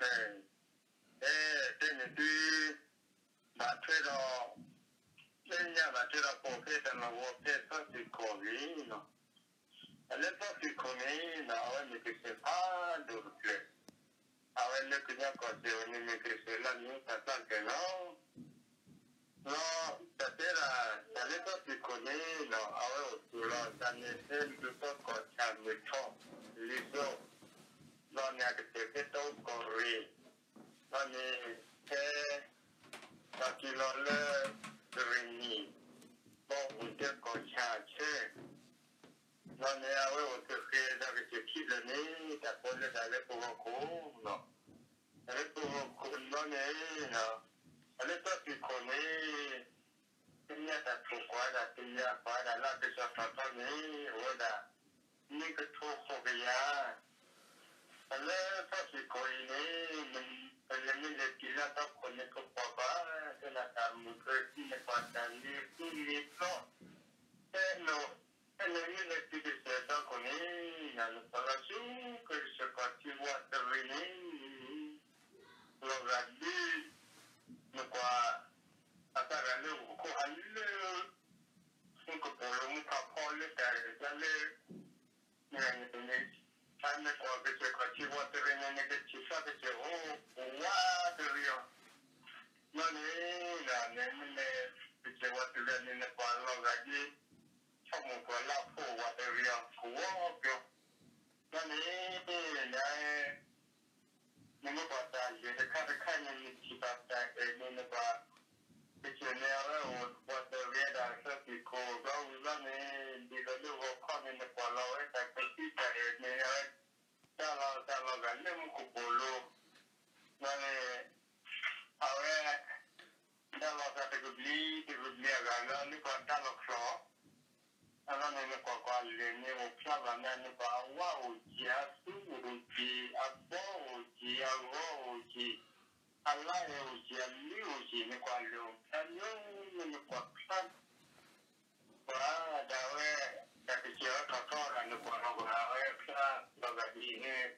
ဖဲ ဖဲန့ၣ်သု ဘၣ်ထွဲဒီး လၢညါဘၣ်ထွဲဒီးပိာ်ဖဲတၢ်လီၢ်ဝီၤဖဲသီသံၣ်ခိၣ်ဂ့ၤနီၤ, အလၢသီသံၣ်ခိၣ်န့ၣ်နီၤ အဝဲမ့ၢ်ကစၢၢ်ဖးဒိၣ်တဖျၢၣ်, အဝဲလၢကညီကီၢ်စဲၣ်ဝဲန့ၣ်မ့ၢ်ကစၢၢ်လၢမ့ၢ်တၢ်သးကဲၣ်နီၤ လီၤ တၢ်တဲဒၣ် တၢ်လၢသီသံၣ်ခိၣ်န့ၣ်နီၤ အဝဲအိၣ်သူၣ်လီၤအသးန့ၣ် ဖဲဒူသီကီၢ်ဆၣ်မုၢ်ထီၣ် လံာ်စိ လီၤန့ၣ်အကစၢၢ်ဖဲတီကီၢ်ရ့ၣ်, လီၤန့ၣ် ဖဲ လီၤက့ၤလီၤလၢ ကရ့ၣ်နံၣ် ဘီအိၣ်တဲကီၢ်ဆၣ်ဆၢ လီၤန့ၣ် အဝဲအိၣ်သဃဲၤဒီးကစၢၢ်ခံဖျၢၣ်န့ၣ် တၢ်ကိးလၢတၢ်လၢပဂီၢ်ခိၣ်နီၤ, တၢ်လၢပဂီၢ်ခိၣ်လီၤန့ၣ် တၢ်လၢသီသံၣ်ခိၣ်န့ၣ် တမ့ၢ်တၢ်ထိၣ်ကွၢ်ဒၣ်တယၤကွၢ်ဒၣ်လၢကစီၤထီၣ်ထီန့ၣ် အဝဲဒၣ် မ့ၢ်ကထိဃိးကယၤ တၢ်လၢသီသံၣ်ခိၣ်အံၤန့ၣ် ပလဲၤမ့ၢ်လဲၤတုၤလၢတီခိၣ်န့ၣ် ပကွၢ်ကွၢ် တဲဒၣ်တၢ်မုာ်ထွဲသံန့ၣ် ကွၢ်တၢ်လ့သူလ့သီ တဲလိာ် ဖဲနမ့ၢ်လဲၤတုၤကစၢၢ်တီခိၣ်န့ၣ် နကွၢ်လီၤဆူကစၢၢ်ကီၢ်ထံဝးတရံးန့ၣ် လီၤဂာ်ဒ် နကွၢ် အသးဂၤလၢအိၣ်ခိးအလၢ မူကပိာ်လိၤမူဖးဖီလၢတၢ်ဂ့ၢ်ကျါလၢ မ့ၢ်န့ၣ် ဖဲနကွၢ်ကစၢၢ်ခီၣ်ထံးဝးတရံးန့ၣ် နကထံၣ်ဖျါကစၢၢ်အိၣ်ဝးတရံးအီၤ, ဘျီန့ၣ် နမ့ၢ်လဲၤကစၢၢ်ဝးတရံးန့ၣ် နကွၢ်လီၤဂာ်ဒ် ဆီမိၢ်ပှၢ်လၢအဖိဝးတရံးအီၤ ကဝီၤကဝီၤ, ဘျီန့ၣ် န နမ့ၢ်ကွၢ်တၢ်လၢာ်တခါတခါန့ၣ် နထံၣ်ဘၣ်တၢ်အဲၣ်န့ၣ် နကွၢ် ကစၢၢ်န့ၣ် အဝဲအိၣ်ပှၤတရံးဒၣ်သီသံၣ်ခိၣ် ဘျီဝံၤဘျီန့ၣ် ဒ်သိးလၢဂီၤခီန့ၣ် နကွၢ်လီၤဝဲတၢ်ကသံၣ်တၢ်အဲၣ်န့ၣ် အဝဲ တၢ်လီၤတၢ်လီၤဂာ်လၢမူကပိာ်လိၤ ဘျီန့ၣ် အဝဲ တၢ်လီၤသးတကဘျံးတကဘျံးအဂၤလၢနကွၢ်တၢ်လီၤချီၣ် အလီၢ်န့ၣ် နကွၢ်ကွၢ်လၢာ်န့ၣ်အိၣ်ဖျါဘၣ်မး နကွၢ်အဝါအိၣ်က့ၤ အသူအိၣ်က့ၤ အဘီအိၣ်က့ၤ အဂီၤအိၣ်က့ၤ အလါအဲၣ်အိၣ်က့ၤ အလံအိၣ်က့ၤ နကွၢ်လၢာ်အိၣ်ဖျါမး နကွၢ်ဖျါ ကွၢ်ဒၣ်ဝဲ တၢ်ကစၢၢ်အထီၣ်ထီဒၣ် နကွၢ်လီၤကွၢ်ဝဲဖျါလီၤဂာ်ဒ်န့ၣ်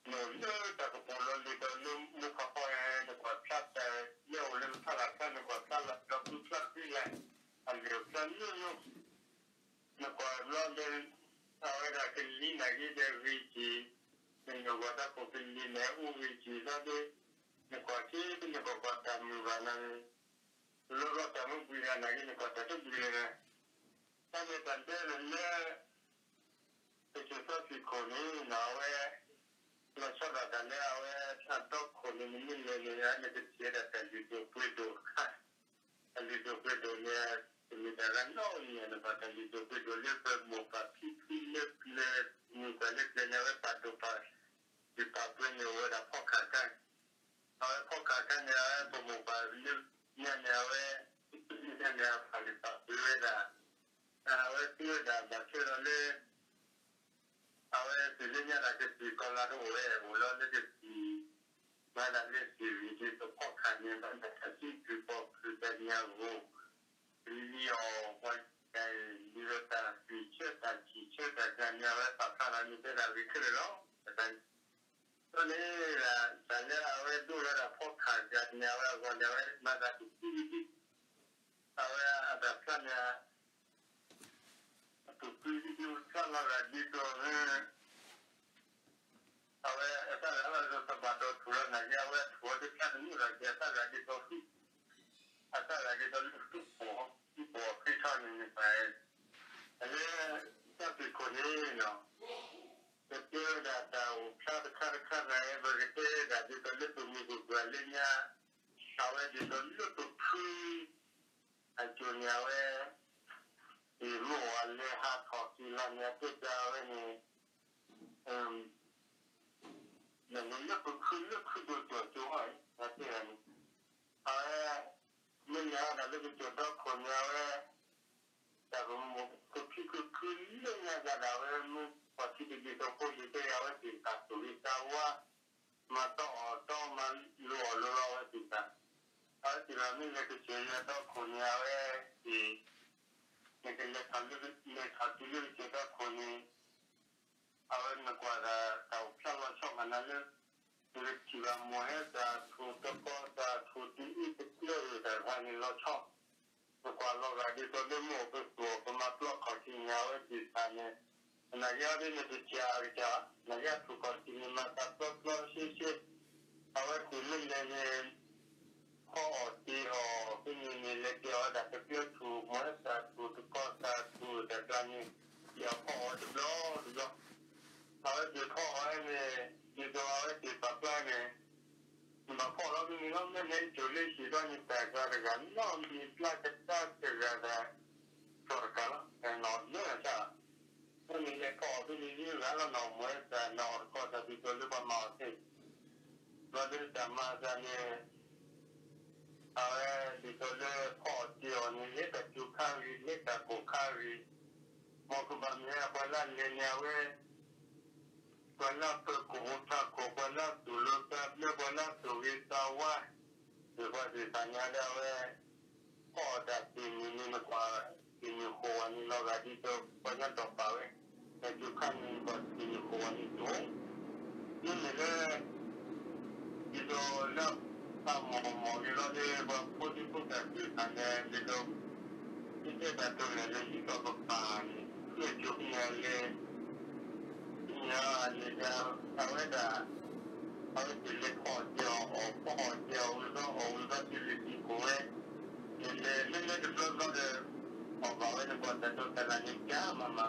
နအိၣ်လၢတၢ်ကပီၤလီၤလံၤဒီးလၢမူဖးဖီ နကွၢ်ဖျါတၢ်လၢအိၣ်လၢနဖးလၢ်ဖျါ နကွၢ်ဖျါလီၤဖျါဖျါလၢ အလၢာ်ဖျါမးမး နကွၢ်ဘျီဒီး အဝဲဒၣ်ကလံၤနာ်က့ဒီးဂ့ၤက့ၤ နနုာ်ဂီၤတၢ်ဖိကလံၤန့ၣ် အိၣ်ဂ့ၤက့ၤဘျီဒီး နကွၢ်က့ၤ နကွၢ်ကွၢ်တၢ်မုာ်ဘၣ်နၤန့ၣ် လီၤဂာ်တၢ်မ့ၢ်ဘှံးနၤနာ်က့ နကွၢ်တၢ်တဘှံးလၢၤ တၢ်န့ၣ်တၢ်ဒဲလၢ ကစၢၢ်သီသံၣ်ခိၣ်န့ၣ် အဝဲ လီၤဆီဒၣ်တၢ်လၢအဝဲအတီခိၣ်န့ၣ် နမ့ၢ်လဲၤန့ၣ် နကထံၣ်ဝဲဒၣ်တၢ်လုၢ်ဒိၣ်ပှ့ၤဒိၣ်အခါ တၢ်လုၢ်ဒိၣ်ပှ့ၤဒိၣ်န့ၣ် တမ့ၢ်တၢ်ဂၤနီတမံၤ နဘၣ်တၢ်လုၢ်ဒိၣ်ပှ့ၤဒိၣ်လၢပမိၢ်ပၢ်ဖံဖုလၢပျၢၤ မုၢ်ပှၢ်လၢပျၢၤန့ၣ် အဝဲပာ်ဒိၣ်ပာ် လုၢ်ပာ်ပှ့ၤန့ၣ်အိၣ်ဝဲဒၣ်ဖီခၣ်ခါ အဝဲဖီခၣ်ခါန့ၣ် အဝဲပမိၢ်ပၢ်လၢညါန့ၣ် အဝဲ ညါန့ၣ် အပာ်လုၢ်ပာ်ပှ့ၤဝဲဒၣ် အဝဲသ့ဝဲဒၣ်ဘၣ်ထွဲဒီးလၢ အဝဲတုၤလၢညါတၢ်ကသံၣ်ကီၤလၤတအိၣ်ဝဲ အိၣ်လီၤလၢကသံၣ် မၤဒၣ်လၢသံၣ်ရံၣ်ဒ်သိးဖီခၣ်န့ၣ် မၤဒၣ်တၢ်သံကွံာ်ပိာ်ဖုၣ်တၢ်ညၣ်ဂိၢ် လံအီၤ ပှၤတၢ်အံၤ ဒ်သိးတၢ်သံၣ်ဆၢတၢ်ထံၣ်ဆၢတၢ်ကန့ၣ် အဝဲပာ်ဖျါလီၤန့ၣ် တဲဒၣ်ဂ့ၤခဲလၢာ်လီၤ. တၢ်န့ၣ် တၢ်လၢအဝဲဒိၣ်လီၤဒၣ်ဖီခၣ်ကန့ၣ် အဝဲအဂီၢ်န့ၣ် အဝဲမၤသးတသံဒ် အဝဲအတၢ်ဖျါန့ၣ် အပူၤကွံာ်ဒ်ဖျါလီၤဂာ်ဒ်သိး အဝဲအသးဂၤလီၤတဘၣ်ဒီးထူၣ်လီၤနာ်က့ အဝဲထူၣ်အီၤတဖျါတမုာ်လီၤက့ၤ အသးဂၤဒ်သိး အသးဂၤဒ်သိးလၢသူၣ်ပိာ်သံပိာ်အဃ့ထီၣ်န့ၣ်န့ၣ်ပှၤ လၢတၢ်သံၣ်ခိၣ်န့ၣ်နီၤ ပတဲဝဲဒၣ်တၢ်အိၣ်ဖျါတခါတခါန့ၣ် ပကတဲဒၣ်ဒ်သိးလၢပမုၢ်ပပှၢ်လၢညါ အဝဲဒ်သိးလၢပဖု အစိၤန့ၣ်အဝဲ အ့ၣ်မိၢ်အီၤလဲၤဟးထီၣ်က့ၤလီၤန့ၣ် အတဲပျးအဝဲန့ၣ် နမ့ၢ်လၢပဖုလၢဖုဒိၣ်ကၠီၣ်ကၠိအံၤ အတဲဒၣ်န့ၣ် အဝဲ မ့ၢ်လဲၤဝဲဒၣ်လၢကစၢၢ်တီခိၣ်န့ၣ် အဝဲ တၢ်ကမူးကဖံးကဖုလၢညါဒၣ်ဒၣ်ဝဲမ့ၢ်ပှၤထံတဒ်သိးဖိလံၤတဲအဝဲသ့ၣ်တၢ်သူၣ်ဂ့ၤသးဝါ မၤတီအီၣ်တီမၤလိအီၣ်လိလီၤအဝဲသ့ၣ်တၢ် အဝဲသ့ၣ်မ့ၢ်လဲၤကစၢၢ်ယွၤတီခိၣ်န့ၣ် အဝဲသ့ၣ် နကလဲၤထီၣ်လၢ လဲၤထီၣ်တုၤလၢကစၢၢ်တီခိၣ်န့ၣ် အဝဲနကွၢ်ဒၣ်တၢ်အိၣ်ဖျါလီၤဆီဘၣ်နၤလၢ နကထံၣ်ဘၣ်မိၢ်ဟဲသၣ်ထူၣ်တကီၢ်သၣ်ထူၣ်တအံၣ်တကျၢၢ်တၢ်တခါန့ၣ်လီၤဆီ, နကွၢ်လီၤဂာ်ဒ်သိးလၢမ့ၢ်အိၣ်ပသူၣ်အီၤ ပမၤပျီခီၣ်ထံးညါဝဲဒ်သၣ်န့ၣ်, နကဲအီၤဒ်န့ၣ်တကးကစၢ်, နကဲထူၣ်ခီၣ်ထံးန့ၣ်မၤသးပျီပျီရှဲရှဲ, အဝဲသ့ၣ်မ့ၢ်လဲၤန့ၣ် ဖီအီၣ်တ့ၢ်အီၣ် ဖဲန့ၣ်န့ၣ် လဲၤတ့ၢ်အီၣ်ဝဲဒၣ်တကျၢၢ်ထူၣ် မိၢ်ဟဲသၣ်ထူၣ်တကီၢ်သၣ်ထူၣ်တၢ်ကျါန့ၣ်, တ့ၢ်အီၣ်ဖီအီၣ်ဝဲတဘျီတဘျီ, အဝဲသ့ၣ်ဖီအီၣ်ဝဲန့ၣ် ဒ်သိးအဝဲသ့ၣ်ပာ်ဖျါန့ၣ် နဘၣ်ဖီအီၣ်လီၤဖဲန့ၣ်လီၤ. မ့ၢ်နဟဲစိာ်လၢဟံၣ်ဒီးန့ၣ် တၢ်ကျါတဂၤနီတမံၤ ပျၢ်ကတၢၢ်တဂၤဒီး ကီၢ်တကးလီၤ, နီၢ်နီၢ်တၢ်, ဖဲန့ၣ်လဲၤဖီအီၣ်ဖဲန့ၣ်ယဂၤလီၤနီၤ မိၢ်ဟဲသၣ်နီၤ အီၣ်တကီၢ်သၣ်ဒ်သိးလၢပှၤမၤအီၣ်သ့, ဘျီဒ်တၢ်မၤအသးန့ၣ် အဝဲဒ်သိးလၢဖီအီၣ်တ့ၢ်အီၣ်န့ၣ် လဲၤတၢ်စူၤခါဂ့ၤ လဲၤတၢ်ကိၢ်ခါဂ့ၤ, မ်ကဘၣ်မ့ၢ်ဟဲပှၤလၢလဲၤန့ၣ် အဝဲ ပှၤလၢအပၢၤကီၢ်ဖိထးခိၣ် ပှၤလၢအသူၣ်လိၤသးဘျၢ ပှၤလၢအသူၣ်ဂ့ၤသးဝါ, မ့ၢ်ပှၤသ့ၣ်တဖၣ်ညါလၢအဝဲ ဖီအီၣ်တၢ်သ့ၣ်မုၢ်န့ၣ် နကွၢ် သ့ၣ်မုၢ်ဃိးဝါန့ၣ် လီၤဂာ်ဒ်သိးပှၤကညီဒီးပာ်ဝဲ, တၢ်စူၤခါန့ၣ် နကွၢ်သ့ၣ်မုၢ်ဃိးဝါန့ၣ်တအိၣ်, မ့မ့ၢ်လၢ ဒ်သိးလၢ ပှၤမီၢ်မီၢ်ဂ့ၤလီၤဒီး ပှၤဖိဒံဖိသၣ်သ့ၣ်တဖၣ်န့ၣ် ဒ်သိး ဒ်တဲတၢ်တိၢ်န့ၣ် လၢဟံးထီၣ်ကပၤန့ၣ် ဃ့ၢ်ကၠိန့ၣ်လဲၤ န့ၣ် အဝဲဒၣ် အဝဲသ့ၣ်လဲၤဖီအီၣ်တ့ၢ်အီၣ် အီၣ်ဖီအီၣ်တ့ၢ်အီၣ်ဝံၤဒီး အီၣ်ဝံၤဒီးတုၤလၢသံကိၢ်ဝဲ န့ၣ်လဲၤလၢလၢတဘျီဘျီဒီး အီၣ်ဘၣ်ဝဲန့ၣ် ပှၤတၢ်ဒိးတၢ်လၢ်န့ၣ် ကမၤမးလီၤ.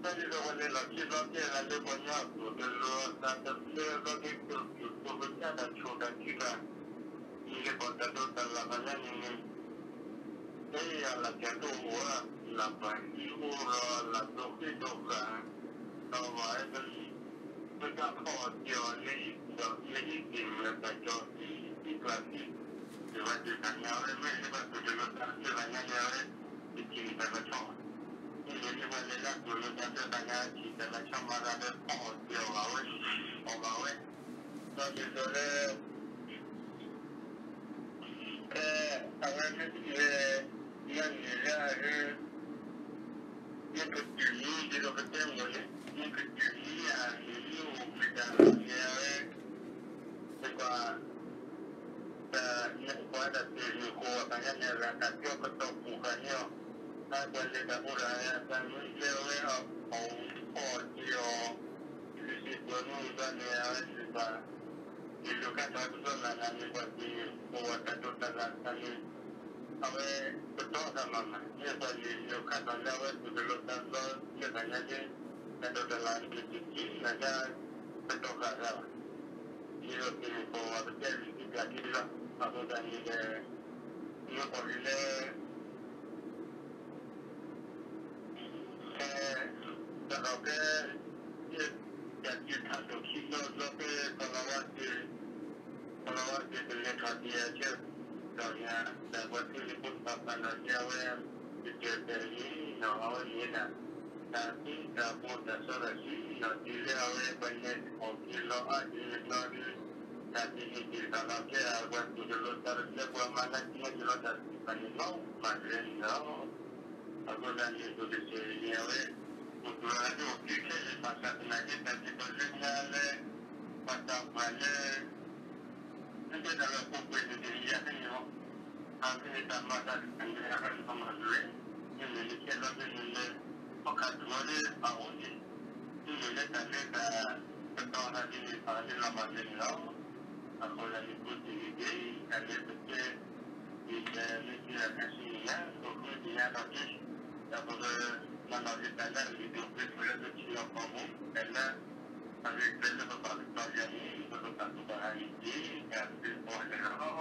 တၢ်ဒ်သိးပှၤလဲၤလီၢ်ခံဘျီ ကဲသးလၢပှၤကညီအသိး တလိၤသးတဘျၢဘျီ ကဲကၠိကၠိကၠိကစၢ်တၢ်ဆိၣ်တၢ်ထုတၢ် မ့ၢ်လၢပှၤတၢ်ဒိးတၢ်လၢ်ပှၤညါန့ၣ်န့ၣ် လၢအလၢ်ကၠီၤတအိၣ်ဧါ, လၢပှၤဟံၣ်အိၣ်လီၤ လၢဒိးဃ့ဒိးဃာ် ဒီးဘၣ်ဝဲ လၢတၢ်ဖီအီၣ်တ့ၢ်အီၣ်လၢဟံၣ်ဒီးလၢဟံၣ်သ့ၣ်မုၢ်အတၢ်ကၠီသံ ဟံၣ်ကျၢၤသံ ဒ်ဝဲသ့ၣ်တဖၣ်ညါဝဲ မ့ၢ်လၢပှၤသူၣ်တလိၤသးတဘျၢဘၣ်ညါန့ၣ် အဝဲ တထံၣ်န့ၢ်တၢ်ကဆီဘၣ်. မ့မ့ၢ်လၢပှၤလဲၤလၢအသူၣ်တလိၤသးတဘျၢဘၣ်ညါ ထံၣ်တၢ်ကဆီမၤသးဒီးဖီအီၣ်တ့ၢ်အီၣ်ဘၣ်ဝဲ အီၣ်ဘၣ်ဝဲ ဒီးဒ်သိးလၢ ဖဲအဝဲမ့ၢ်မ့ၢ် လၢန့ၣ်လၢအရ့ မ့ၢ်ကတုၤမံ ဒ်သိးကတဲမ့ၢ်န့ၣ် မ့ၢ်ကတုၤမံဧါန့ၣ် မ့ၢ်အိၣ်ကွံာ်တၢ်လီၤန့ၣ် အဝဲ မ့ၢ်ကွၢ် တၢ်န့ၣ်ပှၤဒၣ်သ့ၣ်မုၢ်ဃိးဝါသးညါန့ၣ် အဂၤတၢ်ပျီကတီၤပူၤဃာ်န့ၢ်အီၤ အပှၤလဲၤတၢ်ဖိတၢ်လံၤအသးမ့ၢ်လၢအဝဲအီၣ်ဖီအီၣ်တ့ၢ်အီၣ် လံာ်စံးပှၤမုၢ်အသးန့ၣ် အဝဲန့ၣ်ပှၤ လံာ်လိာ်ခါထီၣ်တဘျီလၢ်လၢ်န့ၣ် ပှၤသ့ၣ်မုၢ်ဃိးဝါတၢ်ဒိးတၢ်လၢ်သးန့ၣ် အဝဲကတီၤသးမးမး မ့ၢ်ပှၤလံာ်လိာ်ခါထီၣ်လၢအဝဲသူၣ်တလိၤသးတဘျီလၢ်သးညါလၢ တၢ်ဒိးတၢ်လၢ်န့ၣ် တထံၣ်နၤဒၣ် ကတီၤဃာ်သးဘၣ် ဒ်သိးသ့ၣ်မုၢ်ဃိးဝါပတဲလံာ်စံးပျၢ်ခံလီၤ အဃိသတးန့ၣ်ဒီး မ့ၢ်ပှၤက့ၤလၢ ဖဲ တၢ်ဒီးဖဲ တၢ်စံးထီၣ်ဒိၣ်ခံဘျီဘျီဖဲ ကီၤလၤဝါသ့ၣ် ကီၤလၤဝါသ့ၣ်တလဲၤထီၣ်တ့ၢ်အဆၢ ဒီးညါ တၢ်ပှၤထံဖိကီၢ်ဖိတဖၣ်ဒီး ကဲဝဲ ကစၢၢ်တၢ်န့ၣ်နီၤ အဝဲမ့ၢ်ဒၣ် တၢ်သံတၢ်ပှီၢ်တၢ်စီတၢ်ဆှံနီၤ တုၤလၢအဝဲပှၤလဲၤထီၣ်က့ၤလီၤအါ တုၤန့ၣ်ဘျီဒီး တၢ်သ့ၣ်ဟ့ၣ်တ့ၢ်တဖၣ်လီၤ ကဲအပှၤသူၣ်တလိၤသးတဘျၢ ပှၤမၤလၢက့ၤလီၤတၢ်သ့ၣ်တဖၣ်န့ၣ် လီၤမၢ်တဂ့ၤန့ၣ်လီၤ. အဃိသတးန့ၣ် ပကစၢ်န့ၣ်အဝဲ ပပှၤဒိၣ်က့ခဲလၢာ်ဘၣ်ဆၣ်သနာ်က့ တၢ်စံးပတြၢၤလၢညါလၢ ပှၤသးပှၢ်လၢ သုတဲတၢ်လၢအပူၤကွံာ်န့ၣ် တယံာ်ယၤဖဲန့ၣ်လီၤ. အဖဲန့ၣ်တၢ်မၤသးတဖၣ်န့ၣ် အရၢလီၤမၢ်တဂ့ၤ, မ့မ့ၢ်လၢခဲလီၤဖဲန့ၣ်လၢ အခီၣ်ခါတဂီၤလၢအအိၣ်န့ၣ်, မ့မ့ၢ်လၢတၢ်လၢတၢ်ကတီၤသးဒ်န့ၣ် ပှၤလၢလီၤမၢ်တဂ့ၤန့ၣ်လီၤ. အဃိသတးန့ၣ် ပူၤတ့ၢ်ဂ့ၤဂ့ၤ တၢ်လၢပတဲ ဒ်လဲၣ်လၢဒ်အတၢ်စံးန့ၣ်ညါ ပဃုသ့ၣ်ညါထီၣ်က့ၤ ဒီးပကမၤလီၤက့ၤတၢ်လၢအဂ့ၢ်ဒိၣ်ပှဲၤထီၣ်လၢပထံလီၢ်ကီၢ်ပူၤ တၢ်လၢ အဂ့ၢ်ကျဲလၢပဘၣ်ကတီၤယၤန့ၣ် ပကဘၣ်ကဘၣ်ဟးန့ၣ်တက့ၢ် တၢ်ဘျုးကိးဂၤဒဲးလီၤ.